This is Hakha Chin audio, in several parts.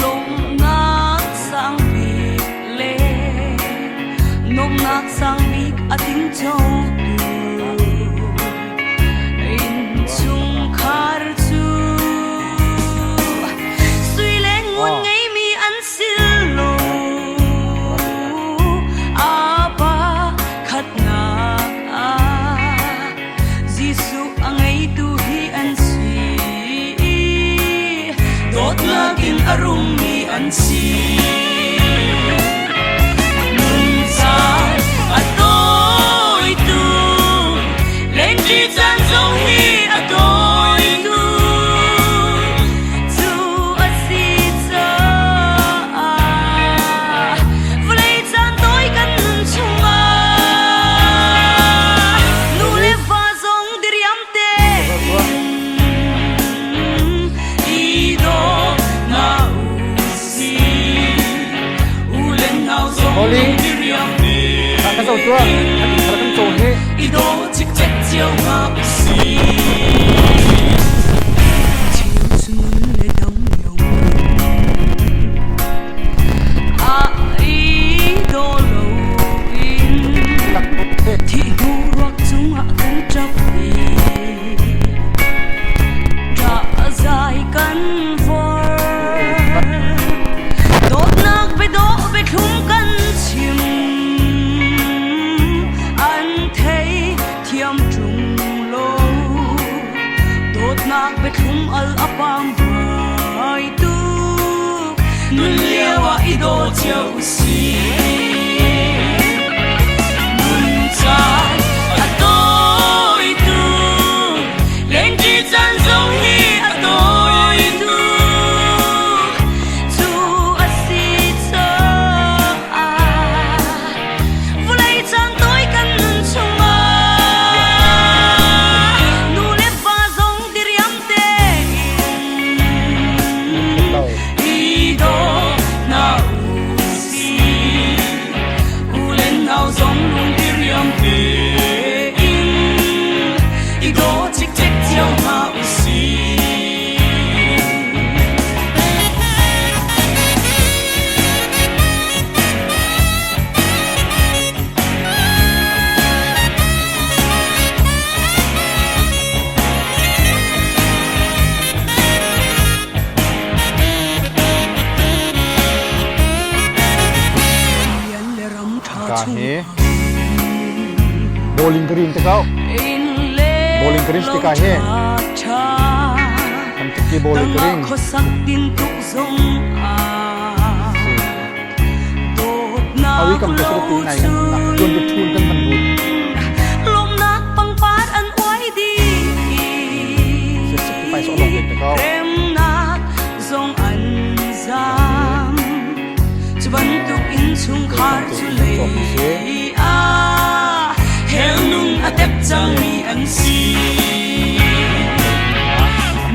Lawmhnak sangbik le nuamhnak sangbik a tingco tu innchungkhar cu sui le ngun ngeimi an si lo. Apa khatnak ah Jesuh a ngeitu hi an si. Dawtnak in a rummi an si. Nuncan a tawitu, lenṭi caan zong hi a tawitu. Cu a si caah vawlei caan tawi kan nun chungah nu le va zong diriam tein i daw hna u sih. U le nau zong Holly. diriam Ka zo tua. tein Kan kan cawn hi. i daw cikcek cio hna u sih. Cheu chun le dam lio a i daw lo in thi hnu ruak cungah kan ṭap i ṭah zai kan vor. Dawtnak biadawh biathlum kan chim an thei thiam ṭung lo. Dawtnak biathlum al a pam vai tuk nun lio ah i daw cio u sih. Nun caan a tawi tuk, lengṭi caan zong hi a tawi tuk. Cu a si caah vawlei caan tawi kan nun chungah nu le va zong diriam tein i daw hna u sih. U le nau zong lung diriam tein i daw cikcek cio hna u sih. Ka hi bowling green te kau. Bowling green te ka hi. Kan ki bowling green. Awi kam te tu nai kan nak tuan tu thun kan kan but. Lomnak pangpar an uai di. 65 so long te kau. Remnak zong an zam. Cu bantuk innchungkhar cu lei ah hell nung a tep cangmi an si.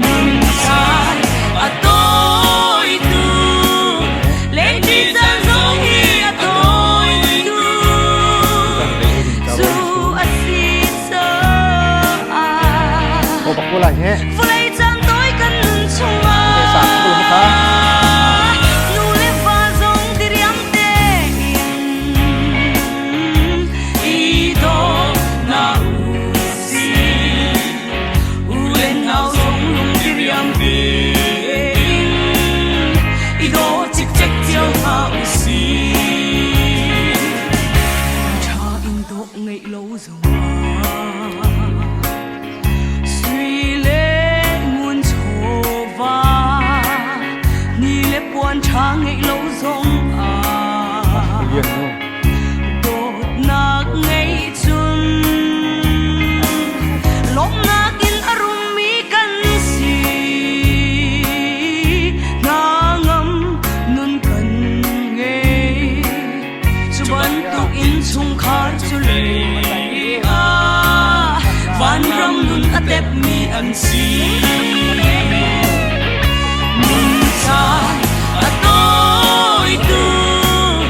Nun caan a tawi tu, lengṭi caan zong hi a tawi tu. Cu a si caah Ko bak ko lai he. Vawlei caan tawi kan nun chungah nu le va zong diriam tein i daw hna u sih. U le nau zong lung diriam tein i daw cikcek cio hna u sih. Ṭha in dawh ngeih lo zongah Sui le ngun chawva ni le puan ṭha ngeih lo zong ah dawtnak ngeih cun lawmhnak in a rummi kan si hna ngam nun kan ngei. Cu bantuk innchungkhar cu lei ah. tepmi an si. Nun caan a tawi tuk,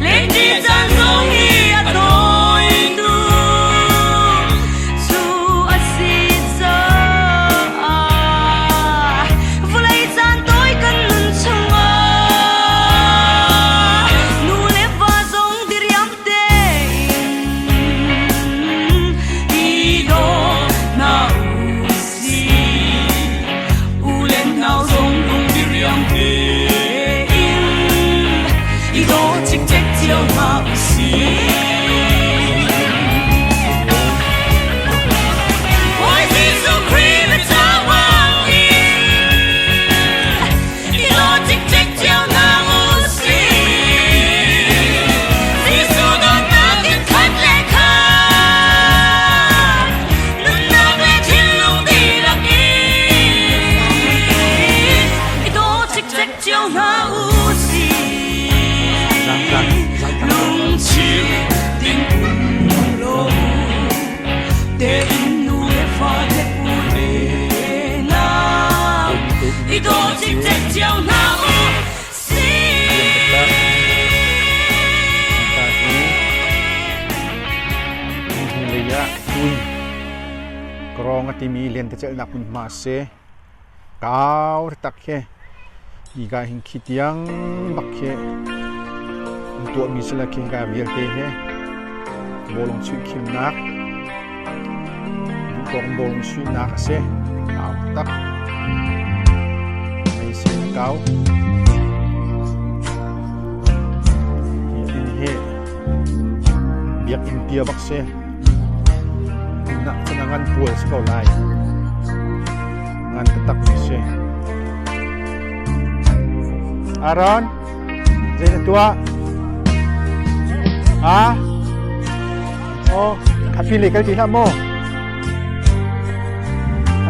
lenṭi caan zong hi a tawi tuk. Cu a si caah vawlei caan tawi kan nun chungah nu le va zong diriam tein I daw hna u sih. U le nau zong lung diriam tein i daw cikcek cio hna u sih. Bawi Jesuh Khrih biacahwang in i daw cikcek cio hna u sih. Jesuh dawtnak in khat le khat, nunnak le thinlung dihlak in i daw cikcek cio hna u sih. Lungchim ding um lo tein nu le fa le u le nau i daw cikcek cio hna u sih. Hnulei ah tui krawng a timi lentecelhnak hmunhma a si. Kau taktak khi hika hin khi tiang bak khi an tuahmi si le khi hika vialte hi bawlung chuih khimnak duhtawk bawlung chuihnak a si. Kau taktak. Mei a kau. Hi inn hi biakinn tia bak si. Nak cun a ngan pual si ko lai. Ngan taktak mi si. Aaron, zei na tuah? Ha? Oh, khapi lei kal ti hlah maw?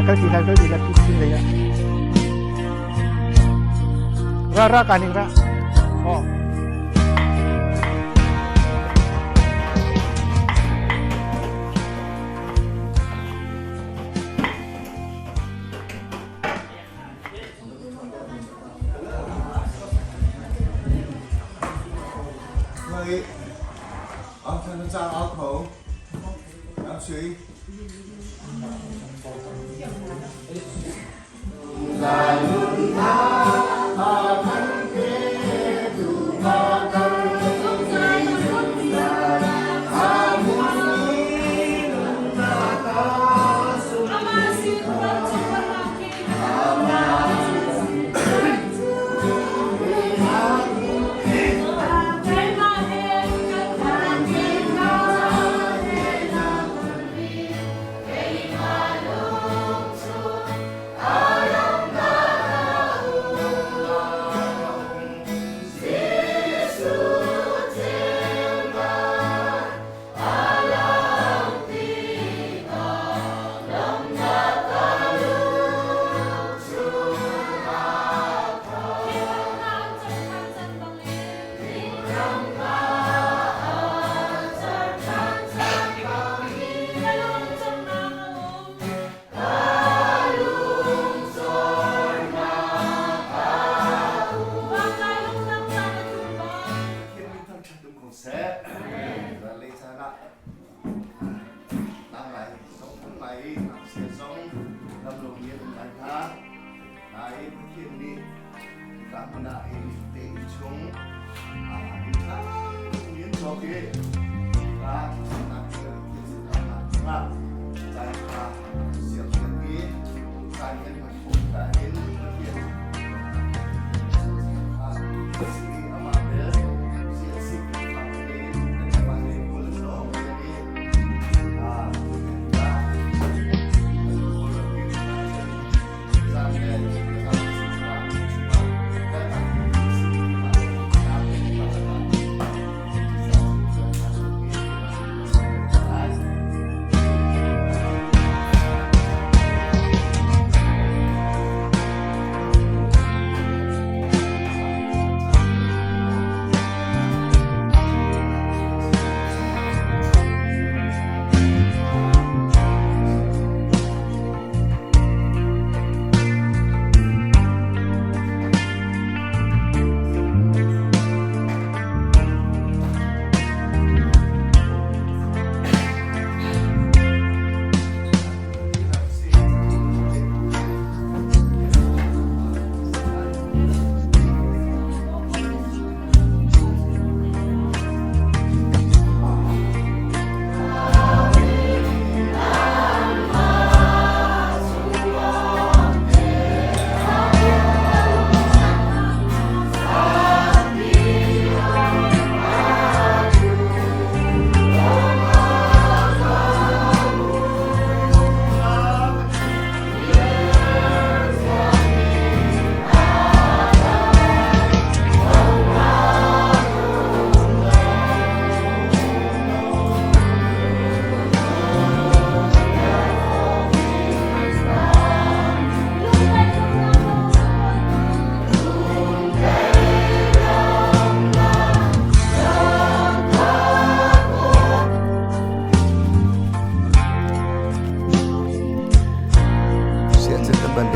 Kal ti hlah, kal ti hlah, pin lei ah. Ra ra ka ning ra. Oh.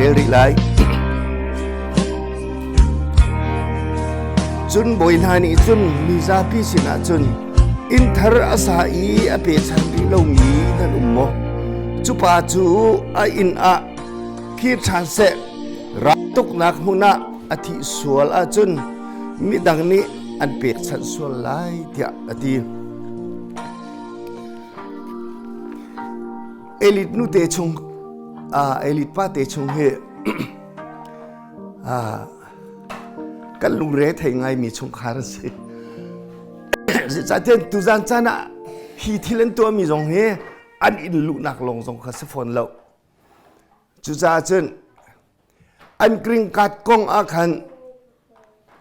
rel rih lai. Cun bawi hna nih cun mizapi sinah cun inn thar a sa i a pechan rih lomi nan um maw? Cu pa cu a inn ah kir ṭhan seh. Raltuknak hmun ah a thih sual ahcun midang nih an pekchanh sual lai tiah a ti. Elite nu te chung elite pa te chung hi kan lungre thei ngaimi chungkhar an si. Zeicahtiah tuzan caan ah hi thil an tuahmi zong hi an inn luhnak lawng zong kha si fawn lo. Cucaah cun an green card kong ah khan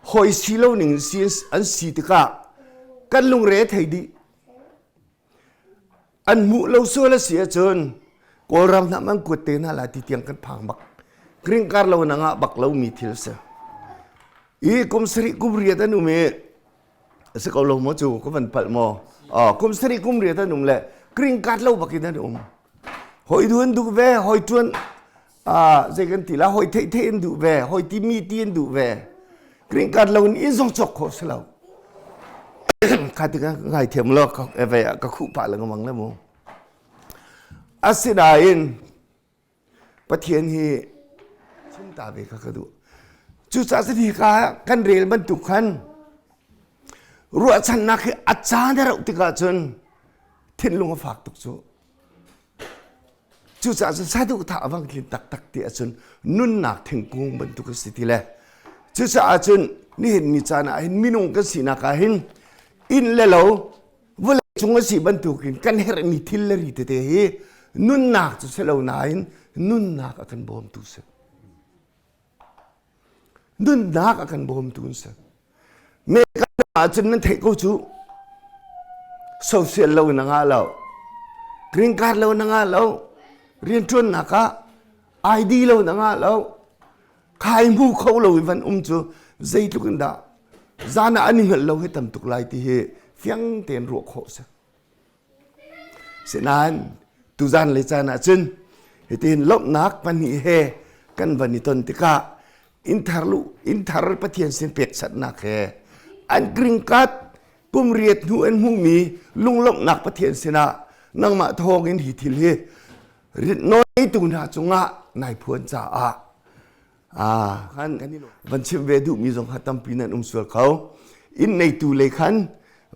hawi si lo ning an si tikah kan lungre thei dih. An hmuh lo sual a si ahcun Kawlram hna man kuat te hna lai ti tiang kan phang bak. Green card lo na ngah bak lomi thil a si. I kum sarih kum riat an um i a si ko lo maw cu ka van palh maw? Kum sarih kum riat an um le green card lo bak in an um. Hoi du an duh ve, hoi tuan zei kan ti la, hoi theih theih an duh ve, hoi timi ti an duh ve. Green card lo in inn zong cawk khawh si lo. Kha tikah ngai thiam lo ka ve ka khuh pah lengmang le mu. Asinain Pathian hi chim ta ve kha ka duh. Cucaah hi ka kan rel bantuk khan ruahchannak hi a caan a rauh tikah cun thinlung a fak tuk cu. Cucaah cun saduhthah a vang tlin taktak ti ahcun nunnak thingkung bantuk a si ti le cucaah cun nihin ni caan ah hin minung kan sinak ah hin inn le lo vawlei cung a si bantukin kan herhmi thil le ri tete hi nunnak cu si lo nain nunnak a kan bawmtu si. Nunnak a kan bawmtu an si. Me ahcun nan theih ko cu. Social lo na ngah lo. Green card lo na ngah lo. Rianṭuannak ah ID lo na ngah lo. Khai hmu kho lo i van um cu zeitluk in dah zan ah an i hngalh lo hi tam tuk lai ti hi fiang tein ruah khawh si. Sinain tuzan le caan ah cun hitin lawmhnak pahnih he kan van i ton tikah innthar lu innthar Pathian sin pekchanhnak he an green card kum riat hnu an hmuhmi lunglawmhnak Pathian sinah nangmah thawngin hi thil hi ritnawi tu hna cungah nai phuan caah khan van chim ve duhmi zong kha tampi nan um sual kho inn neitu lei khan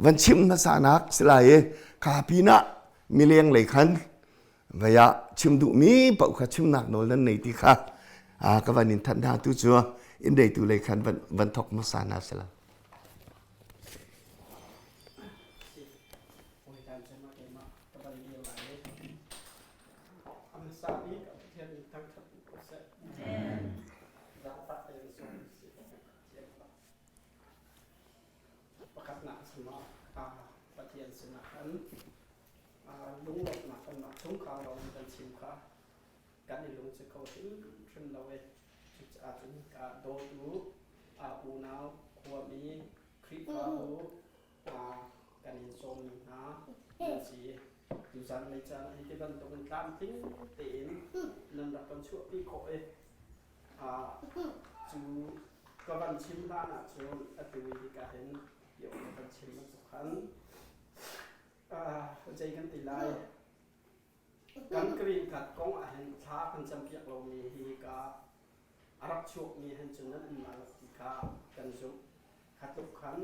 van chim hmasa nak si lai i kha pinah mileng lei khan vei ah chim duhmi paoh kha chimnak nawl nan nei ti kha ka van in thanh hna tu cu inn neitu lei khan van thok hmasa hna si lai. Pakhatnak sinah Pathian sinah khan lunglawmhnak kanmah chungkhar lawng kan chim kha kan i lungsi kho hrimhrim lo i cucaah cun ka dawtu unau khuami Khrihfabu kan in sawmmi hna nan si. Tuzan lei caan ah hiti bantuk in tlamtling tein nan rak kan chuahpi khawh i cu ka van chim hlan ah cun atu i hika hin bia ka van chim bantuk khan zei kan ti lai kan green card kong ah hin thla kan campiak lomi hi hika a rak chuakmi hen cun nan um lai lo ti kha kan zumh. Kha tluk khan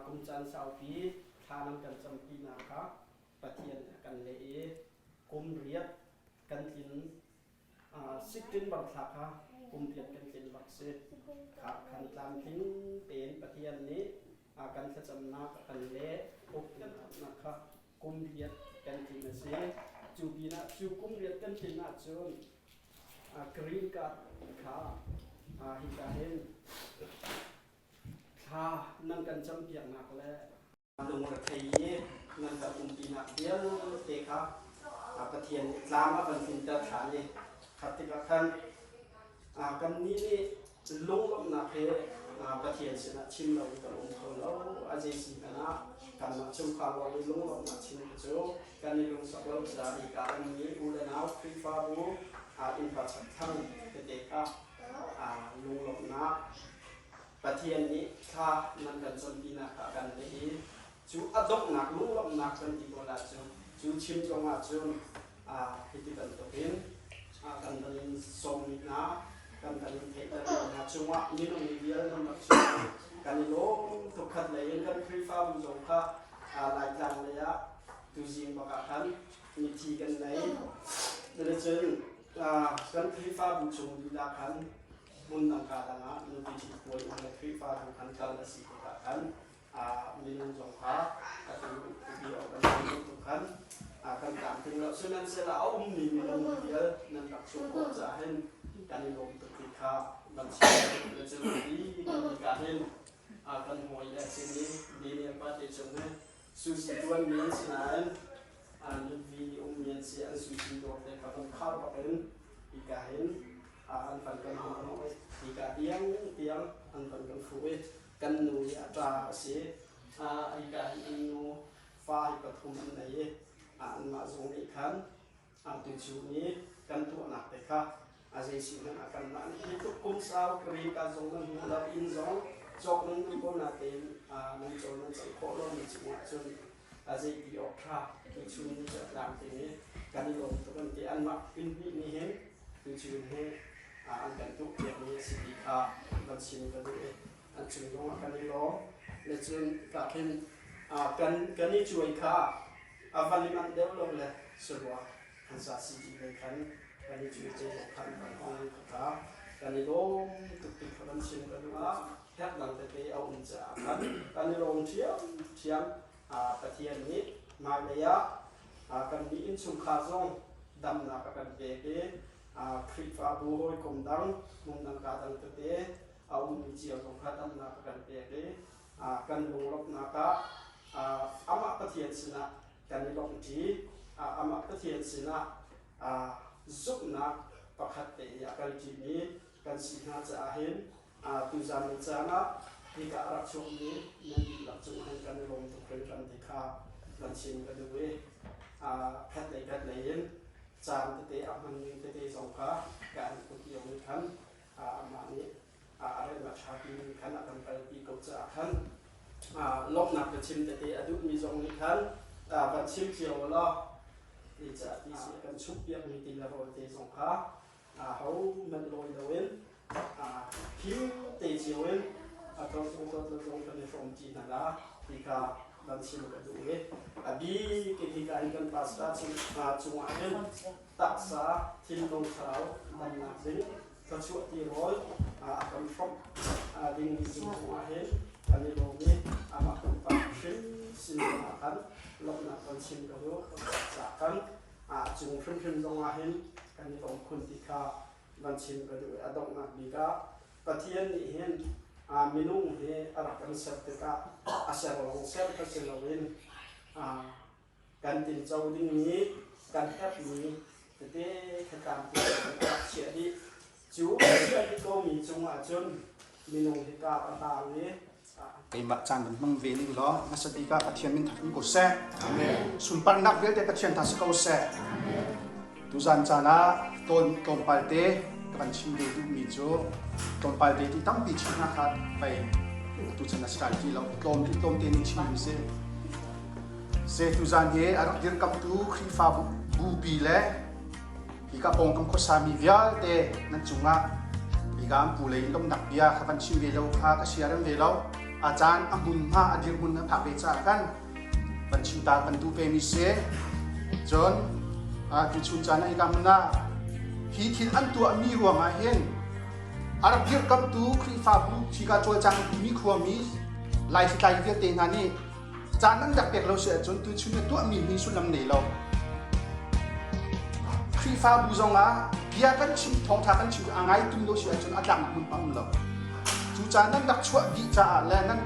kum caan saupi thla nan kan campinak kha Pathian a kan leh i kum riat kan tlin September thla kha kum riat kan tlin bak si. Kha khan tlamtling tein Pathian nih kan thlacamnak a kan leh uknak kha kum riat kan tlin a si. Cu pinah cu kum riat kan tlin ahcun green card kha hika hin thla nan kan campiaknak le lungrethei i nan kan umpinak vialte kha Pathian nih tlam a kan tlinter ṭhan i khat tikah khan kannih nih lunglawmhnak he Pathian sinah chim lo in kan um kho lo. A zei si hmanh ah kanmah chungkhar lawng i lunglawmhnak chim cu kan i lungsak lo caah hika ummi u le nau Khrihfabu. Innpa chakthlang tete kha lunglawmhnak Pathian nih thla nan kan campinak kha a kan leh i cu a donghnak lunglawmhnak kan ti ko la cu cu chim zong ah cun hiti bantukin kan van in sawmmi hna kan van in theihtermi hna cungah minung vial nan rak chim kan i lawm tuk. Khat lei in kan Khrihfabu zong kha Laitlang lei ah tuzing bak ah khan mithi kan nei. Cun kan Khrihfabu chung lila khan hmun dang ka dang ah nupi ṭhit puai um le Khrihfabu khan kal a si tikah khan minung zong kha atu upi awk an si bantuk khan kan tlamtling lo. Sihmanhsehlaw a ummi minung vial nan rak chung khawh caah hin kan i lawm tuk ti kha van chim le cun hi ka hin kan hawi le sin i Daniel pa te chung he sushi tuanmi an si nain nutvi nih ummi an si, an sushi dawr te kha kan khar bak in hika hin an van kan hmuh i hika tiang tiang an van kan fuh i kan nu i a ṭa a si. Hika hin an nu fa hi pathum an nei i anmah zong nih khan tuchun i kan tuahnak te kha a zei si hmanh ah kanmah nih hi tluk kum sau kari ka zong nan hmu lo, inn zong cawk nan duh ko natein nan caw nan cang khawh lomi cungah cun a zei ti awk ṭha tuchun ni cu a tlang te i kan i lawm tuk an ti. Anmah inn hnih nih hin tuchun hi an kan tuahpiakmi a si ti kha van chim ka duh i an cung zongah kan i lawm. Le cun ka khin kan kan i cuai kha a van i manh deuh lo le sarua kan sa si ti lei khan kan i cuai ce zong khan kan hong kha kan i lawm tuk ti kha kan chim ka duh ah herh dang tete a um caah khan kan i lawm ṭhiamṭhiam. Pathian nih hmailei ah kan nih innchungkhar zong damnak a kan pek i Khrihfabu hawikom dang hmun ka dang tete a ummi cio zong kha damnak a kan pek i kan lunglawmhnak ah amah Pathian sinah kan i lawmhṭi. Amah Pathian sinah zumhnak pakhat te i a kalṭimi kan si hna caah hin tuzan ni caan ah hika a rak chuakmi nan dihlak cung hin kan i lawm tuk hringhran ti kha van chim ka duh i khat lei khat lei in caan tete a hman ning tete zong kha kan kut lio nih khan amah nih a rem a ṭha timi khan a kan kalpi ko caah khan lawmhnak biachim tete a duhmi zong nih khan van chim cio law ti caah ti si kan chumhpiakmi ti le rawl te zong kha ahohmanh lawi loin him te cio in a tlawt tlawt zong kan i hrawm ṭi hna la ti kha van chim ka duh i a bik in hika hin kan pastor cungah hin taksa thinlung thlarau damnak ding thluachuah tirawl a kan hrawmh dingmi cung cungah hin kan i lawm i amah pumpak hrim sin zongah khan lawmhnak kan chim ka duh caah kan a cung hrimhrim zongah hin kan i lawm khun ti kha van chim ka duh i a donghnak bik ah Pathian nih hin minung hi a rak kan ser tikah a ser lawng ser kha si loin kan tinco dingmi kan herhmi tete kha tlamtling a rak chiah dih. Cu a chiah dih komi cungah cun minung hi kar a hlang i Keimah caan kan hmang ve ning law hmasa bik ah Pathian min thangṭhat ko seh. Sunparnak vialte Pathian tha si ko seh. Tuzan caan ah tawn tlawmpal te ka van chim ve duhmi cu tlawmpal te ti tampi chim hna kha pei tuchan a si kai ti lo tlawm ti tlawm te ning chim mi si. Se tuzan hi a rak dirkamtu Khrihfa bupi le hika pawngkam khuasami vialte nan cungah hika an pu lei in lawmhnak bia kha van chim ve lo kha ka siarem ve lo. A caan a hmunhma a dirhmun a phak ve caah khan van chim ta kan duh ve mi si. Cun tuchun caan ah hika hmun ah hi thil an tuahmi ruangah hin a rak dirhkamhtu Khrihfabu hika cawlcang mi khuami Laihritlai vialte hna nih Caan nan rak pek lo si ahcun tuchun na tuahmi hi sullam nei lo. Khrihfabu zongah bia kan chim, thawngṭha kan chim a ngai tum lo si ahcun a tlaknak hmun a um lo. Cu caan nan rak chuah dih caah le nan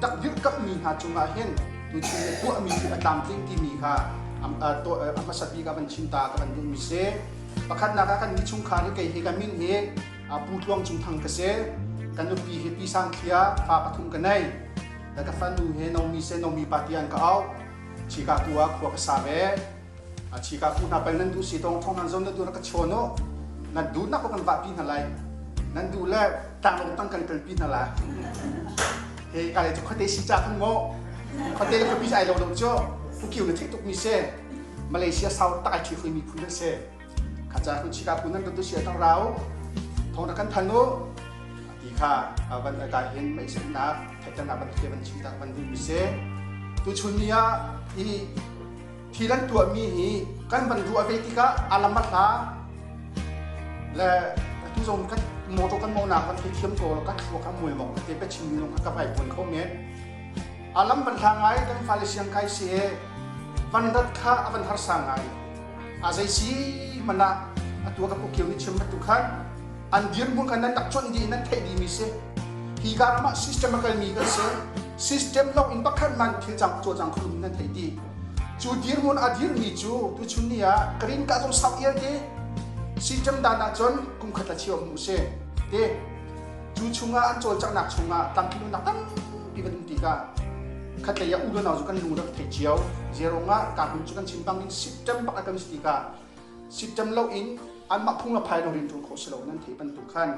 rak dirhkamhmi hna cungah hin tuchun na tuahmi hi a tlamtling timi kha a hmasa bik ah van chim ta ka van duhmi si. Pakhatnak ah kan mi chungkhar hi kei hi ka min hi Pu Tluang Cung Thang ka si. Ka nupi hi Pi Sang Thlia, fa pathum ka nei. Na ka fanu he Nomi se Nomi pa tiah an ka auh. Chika tu ah khua ka sa ve. A chika tu hna pal nan duh si tong thong nan zon na duh na ka chawn u. Nan duhnak ko kan vahpi hna lai. Nan duh le tlanglawng tang kan kalpi hna lai. He ka le cu khuate si ca khan maw? Khuate le khuapi ai lo lo cu Pukiu na theih tuk mi si. Malaysia sau tak ai ṭhi hui mi phun an si. Kha ca kun chika kun nan tu sia tang rau. Thong na kan than u. Ti kha van ka hin mei nak theihternak bantuk van chim tak van duh mi si. Tu chun ni ah hi thil an tuahmi hi kan van ruah ve tikah a lam a hla le atu zong kan motor kan mawnak kan thei thiam ko kan thluak a mual mok te pe chim mi lung ka vai buan kho men a lam van hla ngai kan fale siang kai si e van rat kha a van harsa ngai a zei si mana atu ka pukio ni chim batu khan an dirhmun kha nan rak chawnh dih nan theih dih mi si hi ka ram ah system a kalmi kan si system lo in pakhat man thil cang caw cang khulum nan theih dih cu dirhmun a dirmi cu tuchun ni ah green ka zong sau ial te system dan ah cun kum khat la chio hmu si te cu chungah an cawlcanghnak chungah tlamtlinlonak tampi kan um tikah khatlei ah u le nau cu kan lung rak thei cio zerong ah ka hmun cu kan chim bangin system bak a kan si tikah System lo in anmah phung le phai lo rianṭuan khawh si lo nan theih bantuk khan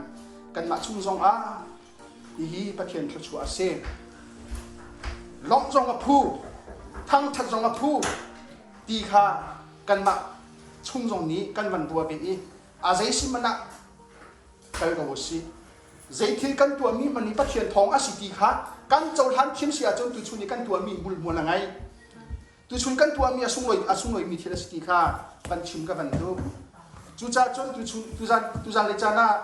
kanmah chung zong ah hihi Pathian thluachuah a si. Lawmh zong a phu, thangṭhat zong a phu ti kha kanmah chung zong nih kan van ruah ve i a zei si hmanh ah kal ko u sih. Zeithil kan tuahmi hmanh hi Pathian thawng a si ti kha kan cohlan thiam si ahcun tuchun i kan tuahmi hmulhmual a ngei. Tuchun kan tuahmi a sunglawi a sunglawimi thil a si ti kha van chim ka van duh. Cucaah cun tuchun tuzan tuzan le caan ah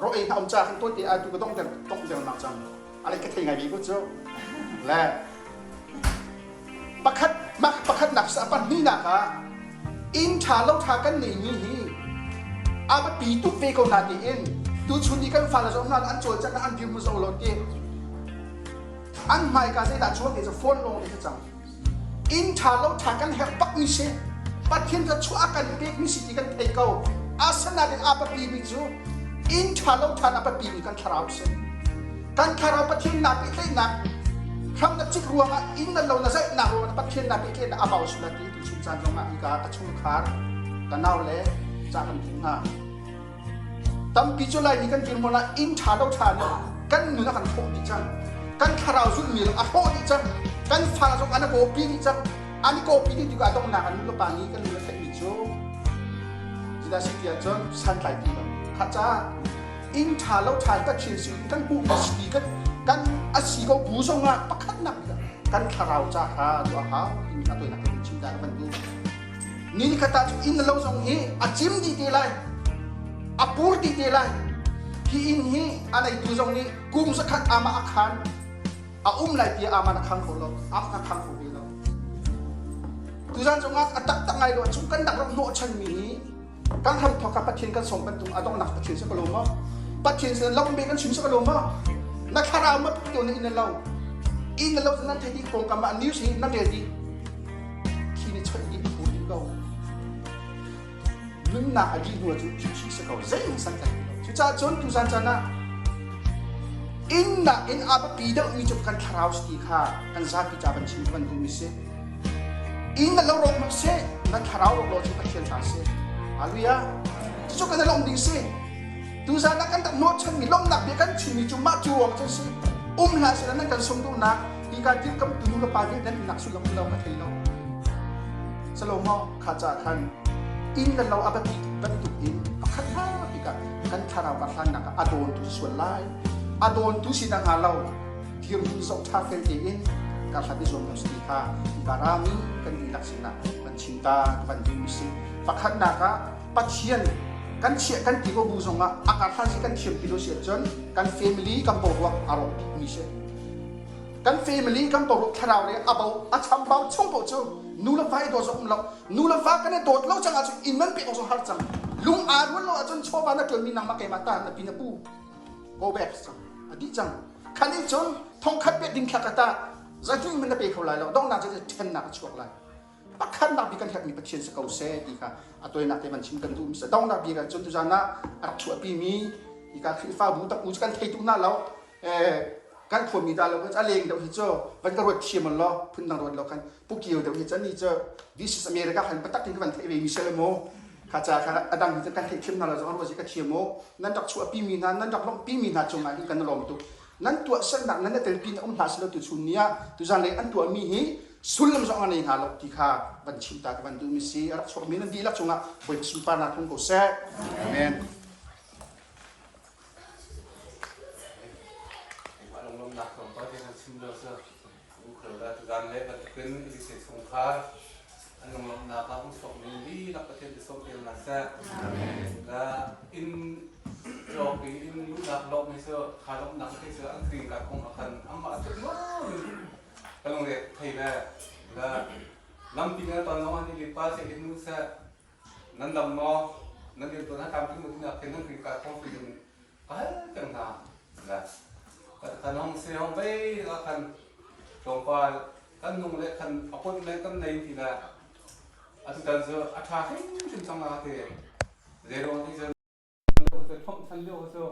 ro ei hna um ca khan tawite ah tu ka donghter donghter nak cang. A ka thei ngai ve ko cu. Le pakhat mak pakhat nak sa pahnihnak ah inn ṭha lo ṭha kan neimi hi a biapi tuk ve ko na tiin tuchun i kan fale zong hna an cawlcangh an dirhmun zo lo ti an hmaika zeidah chuak ti cu phone lawng te cang Inn ṭha lo ṭha kan herh bakmi si. Pathian ka chuah a kan pekmi si ti kan thei ko. Asinain a biapimi cu inn ṭha lo ṭhan a biapimi kan thlarau si. Kan thlarau Pathian naa pehtlaihnak hram na cik ruangah inn na lo na zaihnak ruangah Pathian naa pehtlaihnak a bau sual ti tu chung caan zongah hika ka chungkhar ka nau le ca kan duh hna. Tampi cu Laimi kan dirhmun ah inn ṭha lo ṭha nih kan nun a kan hrawh dih cang. Kan thlarau zulhmi a hrawh dih cang. Kan fa zong an i kawpi dih cang. An i kawpi dih tikah a donghnak ah nu le pa nih kan lung a theihmi cu zeidah si ti ahcun santlai ti lo. Kha caah inn ṭha lo ṭha Pathian sin kan hmuhmi si kan kan a si ko bu zongah pakhatnak bik ah kan thlarau ca kha tuah a hau timi kha toinak kan chim ta ka van duh. Ni nikhat ah cun inn le lo zong hi a cim dih te lai, a pur dih te lai. Hi inn hi a neitu zong nih kum zakhat amah a khan a um lai tiah aman a khang kho lo, a khang kho ve lo. Tuzan zongah a taktak ngai lo ahcun kan rak rak hnawhchanmi hi kan hramthawk ah Pathian kan sawm bantuk a donghnak Pathian si ko lo maw? Pathian sin lo be kan chim si ko lo maw? Na thlarau ma tuk na inn lo. Inn lo nan thei dih pawngkam ah news hi nan rel dih. Khi nih choih dih phu dih ko. Nunnak a dih hnu cu thi si ko zeihmanh san tlai lo. Cucaah cun tuzan caan ah inn nak in a biapi deuhmi cu kan thlarau si ti kha kan zapi ca van chim van duhmi si. Inn na lo rawk hmanh seh, na thlarau rawk lo cu Pathian ta si. Hallelujah. Cucu kan i lawmh ding si. Tuzan ah kan rak hnawhchanmi lawmhnak bia kan chimmi cu mah cu ruang cu si. Um hlah seh nan kan sung duhnak hi ka dirkamh tu nu le pa nih nan nak sullam lo ka thei lo. Salomo kha ca khan inn le lo a biapi bantuk in pakhat hna tikah kan thlarau ka hlannak ah a dawntu sual lai. A dawntu si na hnga lo. Dirhmun zoh ṭha fel tein ka hlat i zuam lo si kha ka rami kan dihlak sinah van chim ta ka van duhmi si. Pakhatnak ah Pathian kan chiah kan ti ko bu zongah a karhlan si kan thiam ti lo si ahcun kan family kan boruak a rawk dihmi si. Kan family kan boruak thlarau le a bo a chambau chung paoh cu nu le va i dawt zong um lo. Nu le va kan i dawt lo cang ahcun inn man pek awk zong har cang. Lung aa rual lo ahcun chawva na ṭuanmi nangmah keimah ta na pi na pu go back cang a dih cang. Khan in cun thongkhat pek ding thla ka ta zahnih man na pe kho lai lo donghnak cu ṭhennak a chuak lai. Pakhatnak bik kan herhmi Pathian si ko seh ti kha a tawinak te van chim kan duh. Donghnak bik ah cun tuzan ah a rak chuahpimi hika Khrihfabu tak u cu kan thei tuk hna lo. Kan khuami dah lo a leng deuh hi cu van ka ruat thiam lo phundang ruat lo khan pukio deuh hi cu ni cu this is America khan patak in ka van theih ve mi sel mu. Kha ca kha a dang hi kan theih thiam hna lo zong ruah ka thiam u. Nan rak chuahpi mi hna, nan rak lawmhpi mi hna cungah hin kan i lawm tuk. Nan tuahsernak nan i telpi na um hna silo tu chun ni ah tuzan lei an tuahmi hi sullam zong a nei hna lo ti kha van chim ta ka van duhmi si. A rak chuakmi nan dihlak cungah Bawipa sunparnak tlung ko seh. Amen. Lunglawmhnak tlawmpal te kan chim lo cu tuzan le bantukin Elise chungkhar an lunglawmhnak ah um chuakmi dihlak Pathian ti sawm tel hna seh. La inn cawk i inn luhnak lawmh hi cu kha lawmhnak khi cu an green card kong ah khan amah a tluk ka lungre thei le la lampi na ton zong ah ni pa seh nu seh nan dam maw nan rian tuan ha tlamtling maw tinak khin nan green card kong in ka hal peng hna la kan hong se hong vei la khan tlawmpal kan nung le khan appointment kan nei ti la atu tan cu a tha hrimhrim cang la te zeiruang ti cun thom than lio cu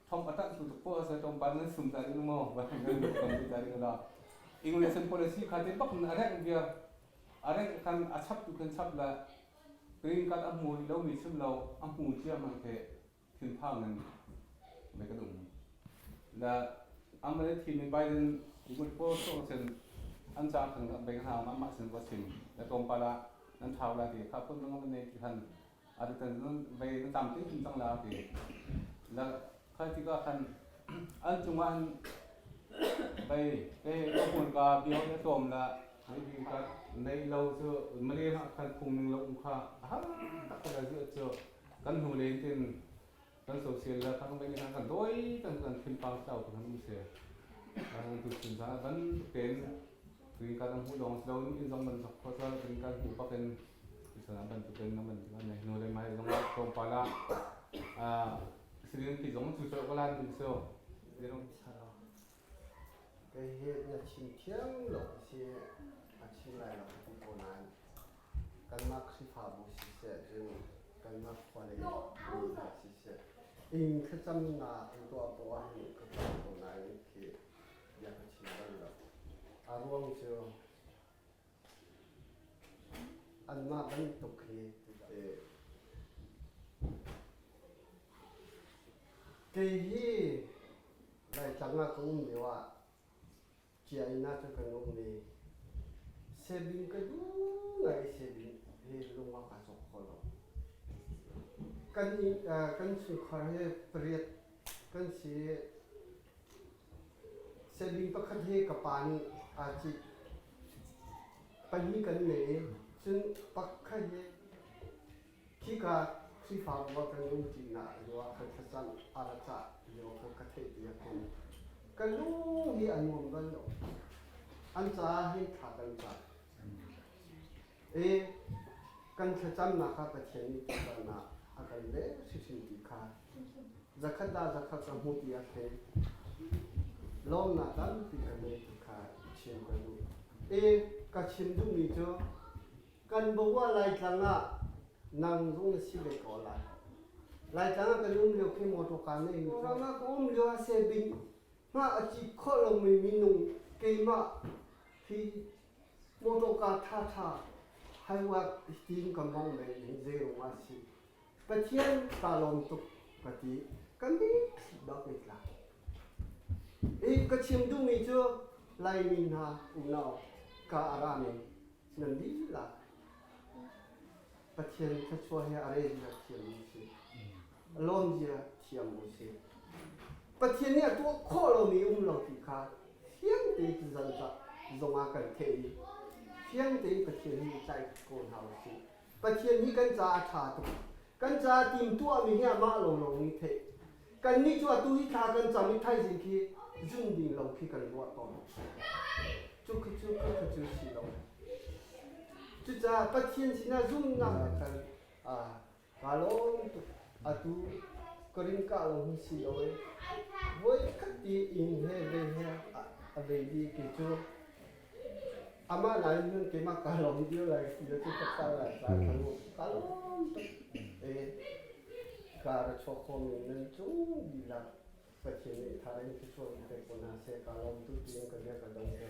thom a tanh tu tuk po se tlawmpal nan sum ta ding maw van nan kan ti ta ding la English policy kha te bak a reng bia a reng khan a chap tu khan chap la green card a hmu lo mi chim lo a hmu cia man ke thinphang in ve kan um. La amale thim in Biden good for so sen an cha khan beng ha ma ma sin ko chim la tlawmpal ah nan thau la ti kha phun dang nei ti khan atu tan nan ve nan tam tin tin cang la ti la kha ti ka khan an chungah an bei te ko hmun ka bio le tlawm la nei ka nei lo chu male ma khan phung ning lo um kha har tak la zu chu Kan hnu len tin kan social la kan ven kan kan doi kan kan thin pang sau kan um se. Kan tu chin sa ban ten green card an hmu dong lo in zong ban sok kho sa green card hmu pak in sana ban tu ten ban tu ne hnu le mai zong tong pala a sirin pi zong chu so kalan din so. Kei hi na chim thiam lo si a chim lai lo ka ti ko nain kanmah Khrihfabu siseh cun kanmah khua lei mi hna siseh inn thlacamnak an tuah poah ahhin ka tuah ko nain khi bia ka chim bal lo. A ruang cu anmah bantuk hi kei hi Laitlang ah ka um lio ah cia inn ah cun kan um i sebing ka duh ngai i sebing hi lung ah kaa cawk kho lo. Kan kan chungkhar hi pariat kan si i sebing pakhat hi ka pa nih aa cit. Pahnih kan nei i cun pakhat hi Khika Khrihfabu ah kan um ṭinak lio ah khan thlacam a ra cah lio kha ka theih piak ko. Ka lung hi a nuam bal lo. An caah hin thla kan cam. I kan thlacamnak kha Pathian nih tutan ah a kan leh hrimhrim ti kha zakhat dah zakhat ka hmu ti a thei. Lawmnak tampi ka ngei ti kha chim ka duh. I ka chim duhmi cu Kan bawah Laitlang ah nang zong na si ve ko lai. Laitlang ah kan um lio khi motor car nei mi ram ah ka um lio ah sebing hma a cit khawh lomi minung keimah hi motor car tha tha highway tin ka mong men hi zei rung ah si. Pathian ta lawm tuk ka ti. Kan mitthli bak in tla. I ka chim duhmi cu Laimi hna unau ka a rami nan dihlak Pathian thluachuah he a rel zia thiam u sih. A lawm zia thiam u sih. Pathian nih a tuah khawh lomi um lo ti kha fiang tein tuzan zong ah kan theih i fiang tein Pathian hi tlaih ko hna u sih. Pathian hi kan caah a ṭha tuk. Kan caah timtuahmi hi amah lawnglawng nih theih. Kannih cu atu hi thla kan cam i thaizing khi zun ding lo khi kan ruah tawn. Cu khi cu khi khi cu si lo. Cucaah Pathian sinah zumhnak ah khan kaa lawm tuk. Atu ka ring kah lo hi si lo e. Voi khat ti inn he ve he a vei dih ki cu Amah nain hin keimah kaa lawm dir lai ti le cu ka lai ka kaa lawm tuk. E ka ra chuak khomi nan cung lila Pathian nih tha in thluachuah in pe ko hna seh kaa lawm tuk tiin ka bia ka dong ko.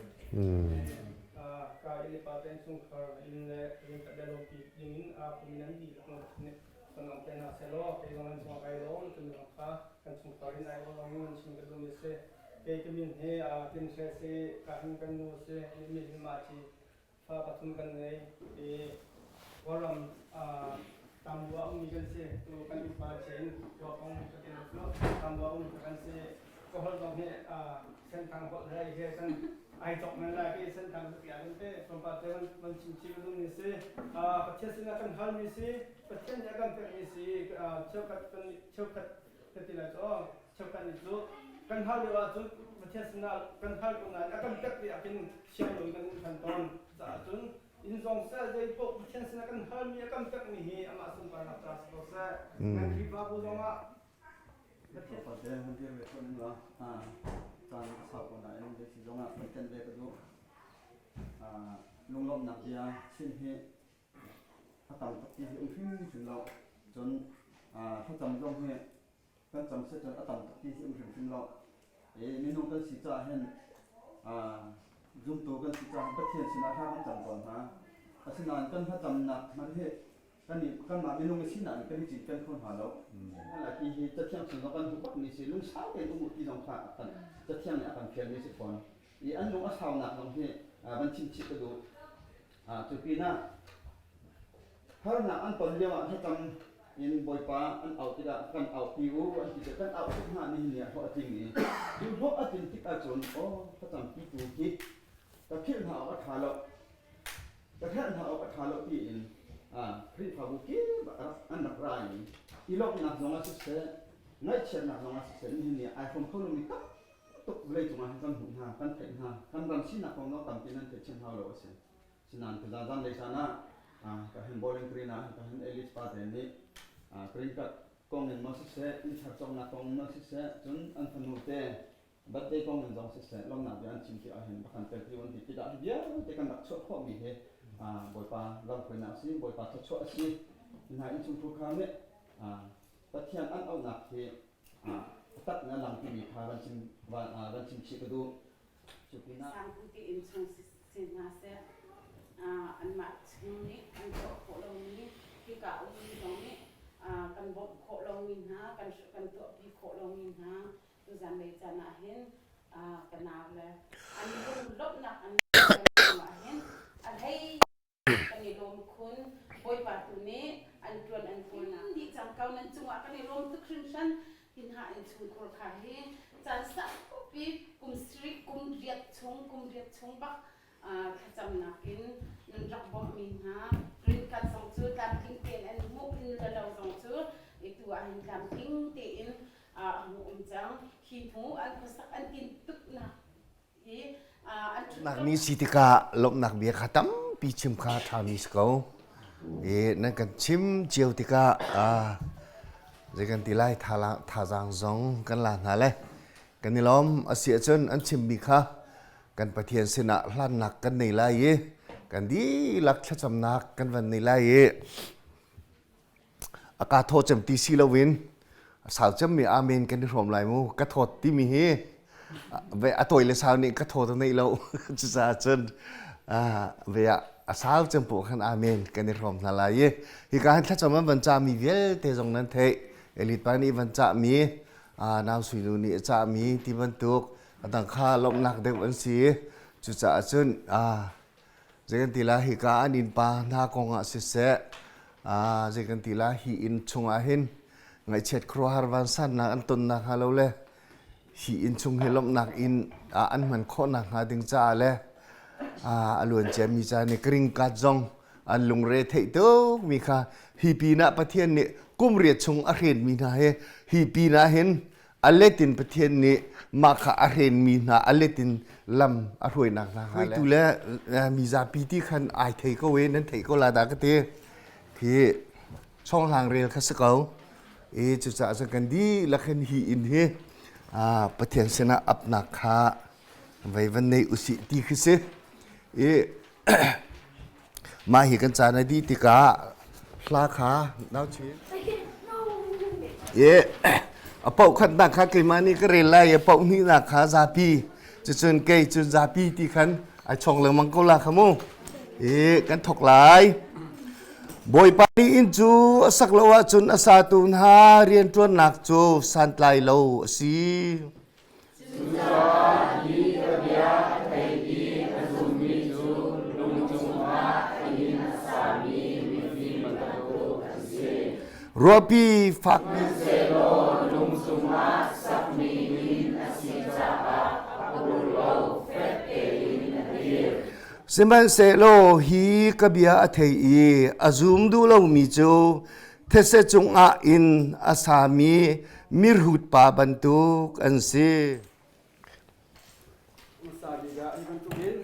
Ka i le pa te innchungkhar inn le inn ka lawmpi dingin aa pumi nan dihlak nan nih sanong te hna sehlaw kei zong nan cungah kai lawm timi zong kha kan chungkhar in ai awlawng in nan chim ka duhmi a si. Kei ka min hi Tin Hre si, ka hin kan nu a si, mi hi mah ci fa pathum kan ngei i Kawlram Tambua ummi kan si. Tu kan innpa Chin Tuakong ka ti cu Tambua um kan si. Ka holh zong hi Senthang holh he he kan ai cawk men lai ki Senthang cu tiah kan ti. Tlawmpal te van chim chih ka duhmi si. Pathian sinah kan halmi si. Pathian nih a kan pekmi si. Cheukhat kan cheukhat ka ti lai cu cheukhat nih cu kan hal lio ahcun Pathian sinah kan hal ko nain a kan pek ti ahkhin siang loin kan um than tawn. Caah cun inn zong seh zei paoh Pathian sinah kan halmi a kan pekmi hi amah sunparnak ca si ko seh. Kan Khrihfabu zongah Pathian Pate hun dir ve ko ning law caan a sau ko nain zei si zongah kan ken ve ka duh. Lunglawmhnak bia chim hi a tam tuk ti hi um hrimhrim lo. Cun thlacam zong hi kan cam seh cun a tam tuk ti hi um hrimhrim lo. Minung kan si caah hin zumtu kan si caah Pathian sinah hla kan cam tawn hna. Asinain kan thlacamnak hmanh hi kan kanmah minung i sinak in kan i cinken kho hna lo. Ti hi Cathiang chung zong kan hmuh bakmi si lungsau tein um u ti zong kha kan Cathiang nih a kan fialmi si fawn. I an lung a saunak zong hi van chim chih ka duh. Cu pinah harnak an ton lio ah thlacam in Bawipa an auh tikah kan auhpi u an ti tikah kan auh tuk hna nihin ni ah hlawh a tling i cu hlawh a tlin tik ahcun aw thlacam pitu hi ka philh hna awk a ṭha lo ka hrelh hna awk a ṭha lo tiin Khrihfabu kip ah an rak ra i i lawmhnak zong ah siseh ngaihchiatnak zong ah siseh nihin ni ah ai hrawm kho lomi tam tuk vawleicung ah hin kan hmuh hna kan theih hna kan ram sinak kong zong tampi nan theih chin hau lo a si. Sinain tuzaan zanlei caan ah ka hin Bowling Green ah ka hin Elite pa te nih green card kong in maw siseh innthar cawknak kong in maw siseh cun an fanu te birthday kong in zong siseh lawmnak bia an chim tikah hin rak kan telpi an ti tikah hi vialte kan rak chuah khawhmi hi Bawipa lamhruainak a si Bawipa thluachuah a si hna innchungkhur kha nih Pathian an auhnak hi a tak in a lang timi kha van chim van chim chih ka duh. Cu pinah Sangpu ti innchung si hna seh anmah chung nih an tuah khawh lomi hika ummi zong nih kan bawmh khawh lomi hna kan kan tuahpi khawh lomi hna tuzanlei caan ah hin ka nau le an lunglawmhnak an ah hin a hlei Kan i lawm khun. Bawipa tu nih an ṭuan an ṭuan dih cang ko. Nan cungah kan i lawm tuk hringhran. Hi hna innchungkhur kha hi caan saupi kum sarih kum riat chung kum riat chung bak thlacamnak in nan rak bawmhmi hna green card zong cu tlamtling tein an hmuh inn le lo zong cu tu ah hin tlamtling tein a hmuh um cang. Hi hnu an khuasak an tin tuknak Nak ni si tikah lawmhnak bia kha tampi chim kha ṭhami si ko. I nan kan chim cio tikah zei kan ti lai thazaang zong kan la hna le kan i lawm a si ahcun an chimmi kha kan Pathian sinah hlannak kan nei lai i kan dihlak thlacamnak kan van nei lai i A ka thaw cem ti si loin a sau cemmi amen kan i hrawm lai mu. Ka thawt timi hi ve a tawi le sau nih ka thaw ta neih lo. Cucaah cun ve ah a sau cem poh khan amen kan i hrawm hna lai i hika hin thlacam an van cahmi vialte zong nan theih. Elit pa nih van cahmi, nau suinu nih a cahmi ti bantuk a dang kha lawmhnak deuh an si. Cucaah cun Zei kan ti lai hika an innpa hna kong ah siseh zei kan ti lai hi inn chungah hin ngaihchiat khuaruahhar vansannak an tonnak hnga lo le hi inn chung hi lawmhnak inn ah an hman khawhnak hnga ding caah le a luan ciami ca nih green card zong an lungre theih tuk mi kha hi pinah Pathian nih kum riat chung a hrenmi hna hi hi pinah hin a let in Pathian nih mah kha a hrenmi hna a let in lam a hruainak hna hnga le le mizapi ti khan ai thei ko e nan thei ko la dah ka ti khi chonghlang rel kha si ko e cucaah cun kan dihlak hin hi inn hi Pathian sinah apnak kha vei van nei usih ti khi si i Mah hi kan caan a dih tikah hla kha nau chin. Ye a pauh khatnak kha keimah nih ka rel lai i a pauh hnihnak kha zapi. Cucun kei cun zapi ti khan Ai chong lengmang ko la kha mu. I kan thok lai. Bawipa nih inn cu a sak lo ahcun a satu hna rianṭuannak cu santlai lo a si. Cucaah hi ka bia a thei i a zummi cu lung cungah a inn a sami mifim bantuk an si. Ruahpi fakpi Sihmanhsehlaw lung cungah sakmi inn a si caah a ur lo, fek tein a dir. Sihmanhsehlaw hi ka bia a thei i a zum duh lomi cu thetse cungah inn a sami mirhut pa bantuk an si. Hmasa bik ah hi bantukin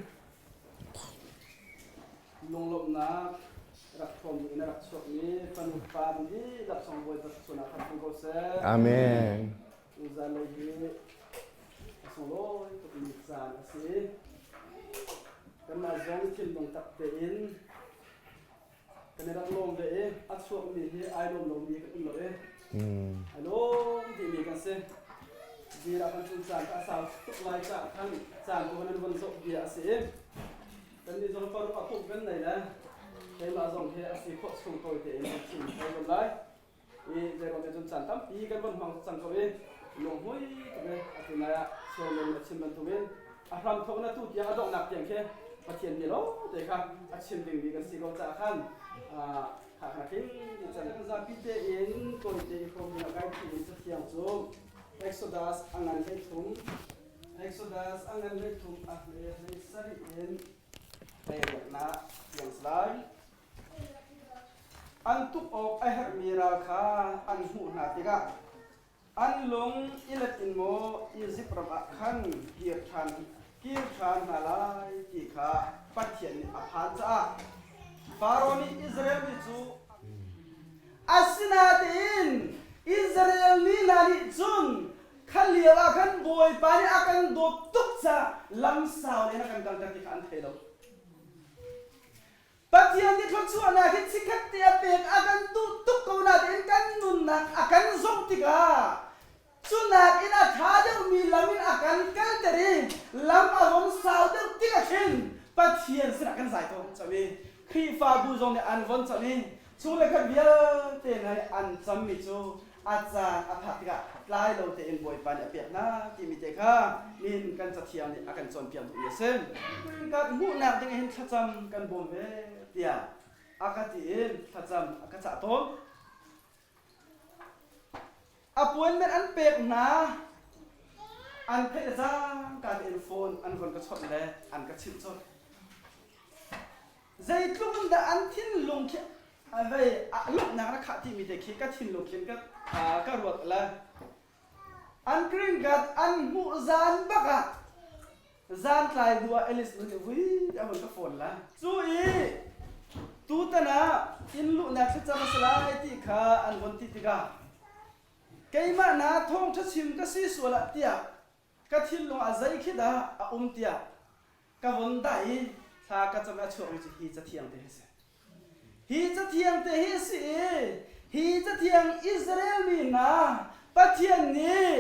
lunglawmhnak rak hrawm in a rak chuakmi fanu pa dihlak songbawi thluachuahnak kha hmu ko seh. Amen. Tuzanlei hi a sunglawi tukmi caan a si. Kanmah zong thinlung tak tein kan i rak lawm ve i a chuakmi hi ai lawm lomi kan um lo i ai lawm dihmi kan si. Dir ah kan cun caan ka sau tuk lai caah khan caan tu nan von zoh bia a si i kannih zong paruk a pumh kan nei le keimah zong hi a si khawh chung tawi tein kan chim ko zong lai. I zeiruang te cun caan tampi kan von hmang cang ko i lunghmui tuk i atu nai ah chairman a chim bantukin a hramthawk na tu tiang a donghnak tiang khi Pathian bia lo te kha a chim dingmi kan si ko caah khan kha kha tling ti cang zapi tein tawi te i hrawm ding ah kai thim in cathiang cu Exodus a ngan 13 Exodus a ngan 13 a hle hlei sarih in hleiriatnak tiang si lai. An tuk awk a herhmi ral kha an hmuh hna tikah an lung i let in maw Izipt ram ah khan kir ṭhan kir ṭhan hna lai ti kha Pathian nih a phan caah Faro nih Israel mi cu Asinain Israel mi hna nih cun kha lio ah khan Bawipa nih a kan dawt tuk caah lamsau in a kan kalter ti kha an thei lo. Pathian nih thluachuahnak hi chikkhat te a pek a kan duh tuk ko nain kan nunnak a kan zoh tikah cu nakin a ṭha deuhmi lam in a kan kalter i lam a von sau deuh tik ah khin Pathian sinah kan zai tawn cang i Khrihfabu zong nih an von cam i chung le khat vialte hna nih an cammi cu a caan a phak tikah tlai lo tein Bawipa nih a pek hna timi te kha nihin kan cathiang nih a kan cawnpiak duhmi a si. Kan hmuhnak ding hin thlacam kan bawm ve tiah a ka ti in thlacam a ka cah tawn. Appointment an pek hna an theih le cangka tein phone an von ka chawnh le an ka chimh colh. Zeitluk in dah an thinlung khi vei lawmhnak na khah timi te khi ka thinlung khin ka ka ruat le an green card an hmuh zan bak ah zan tlai hnu ah Alice nu nih vui a vun ka phone la cu i tutan ah inn luhnak thlacam a si lai ti kha an von ti tikah keimah na thawngṭha chim ka si sual ah tiah ka thinlung ah zei khi dah a um tiah ka von dah i thla ka cam i a chuakmi cu hi cathiang te hi a si. Hi cathiang te hi a si i hi cathiang Israel mi hna Pathian nih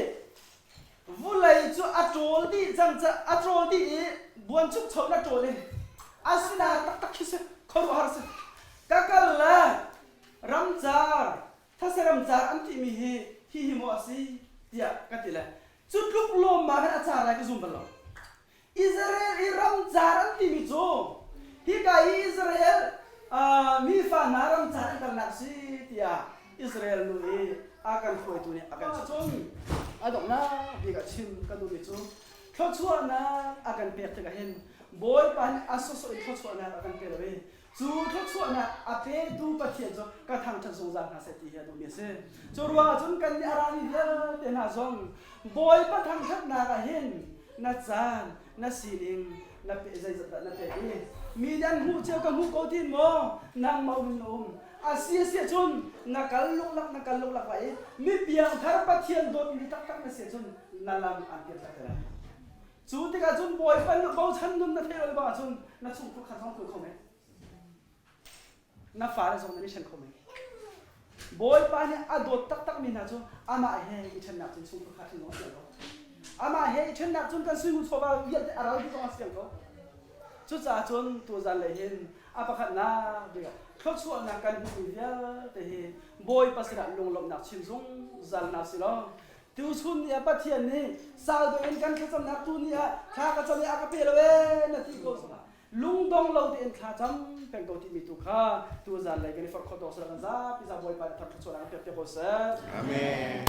vulei cu a ṭawl dih cang ca a ṭawl dih i buanchukcho in a ṭawl i asinain taktak khi si khuaruahhar si ka kal le ramcar thasaram car an timi hi hi hi maw a si tiah ka ti le cu tluk lawmman hin a car lai ka zum bal lo Israel i ramcar an timi cu hika i Israel mi fa hna ramcar an kalnak si tiah Israel nu i a kan hruaitu nih a kan chim. A donghnak bik ah chim ka duhmi cu thluachuahnak a kan pek tikah hin Bawipa nih a sawsawh in thluachuahnak a kan pe lo i Cu thluachuahnak a petu Pathian cu ka thangṭhat zungzal hna seh ti hi a duhmi a si. Cu ruangah cun kannih a rami vialte hna zong Bawipa thangṭhatnak ah hin na caan, na sining, na pe zeizat dah na pek i mi nih an hmuh cio ka hmuh ko ti maw nangmah um in na um. A si a si ahcun na kal luklak na kal luklak lai i mi piangthar Pathian dawtmi taktak na si ahcun na lam aan pianter te lai. Cu tikah cun Bawipa nih bochan nun na theih lo bang ahcun na chungkhur kha zong tlung kho men. Na fale zong nan i ṭhen kho men. Bawipa nih a dawt taktakmi hna cu amah he i ṭhennak cun chungkhur kha ṭhen zong a siang ko. Amah he i ṭhennak cun kan suingun chawva vialte a ral dih zong a siang ko. Cucaah cun tuzan lei hin a pakhatnak bik ah thluachuahnak kan hmuhmi vialte hi Bawipa sinah lunglawmhnak chim zungzal hna si law tuchun ni ah Pathian nih sau deuh in kan thlacamnak tu ni ah thla ka cam i a ka pe lo ee na ti ko zongah lungdong lo tein thla cam peng ko timi tu kha tuzan lei kan i forh khawh tawk sila kan zapi za Bawipa nih thar thluachuahnak an pek piak ko seh. Amen.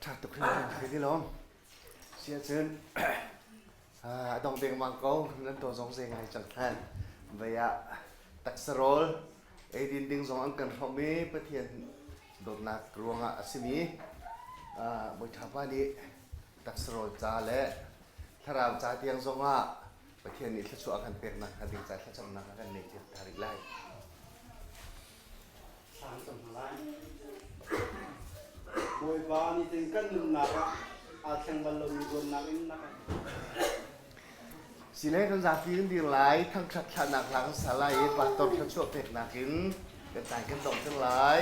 Tha tuk hringhran ka ti lawm. Siahcun a dong dengmang ko nan to zong zei ngai cang than. Vei ah taksa rawl eidin ding zong an kan hrawmh i Pathian dawtnak ruangah a simi Bawi Pa nih taksa rawl ca le thlarau ca tiang zongah Pathian nih thluachuah a kan peknak hnga ding ca thlacamnak a kan neih piak ta rih lai. Thla cam hna lai. Bawipa nitin kan nunnak ah aa thleng bal lomi dawtnak in na kan Sile kan zapi in dir lai, thangṭhat thlahnak hla kan sa lai i pastor thluachuah peknak in kan caan kan donghter lai.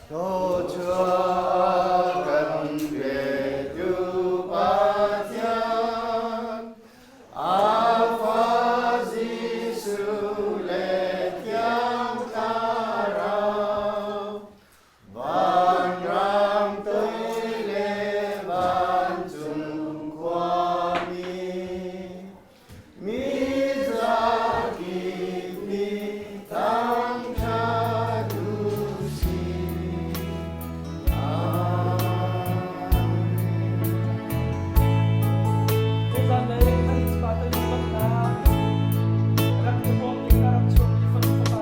Thluachuah kan petu Pathian, Alpha Jesuh le Thiang Thlarau, vanram toi le vancung khuami, mi zakip nih thangṭhat u sih.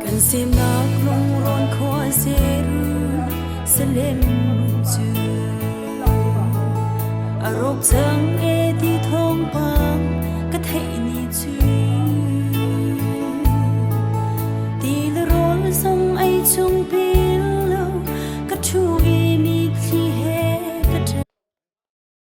Kan semnak rungrawn khua Jerusalem cu a rawk cang.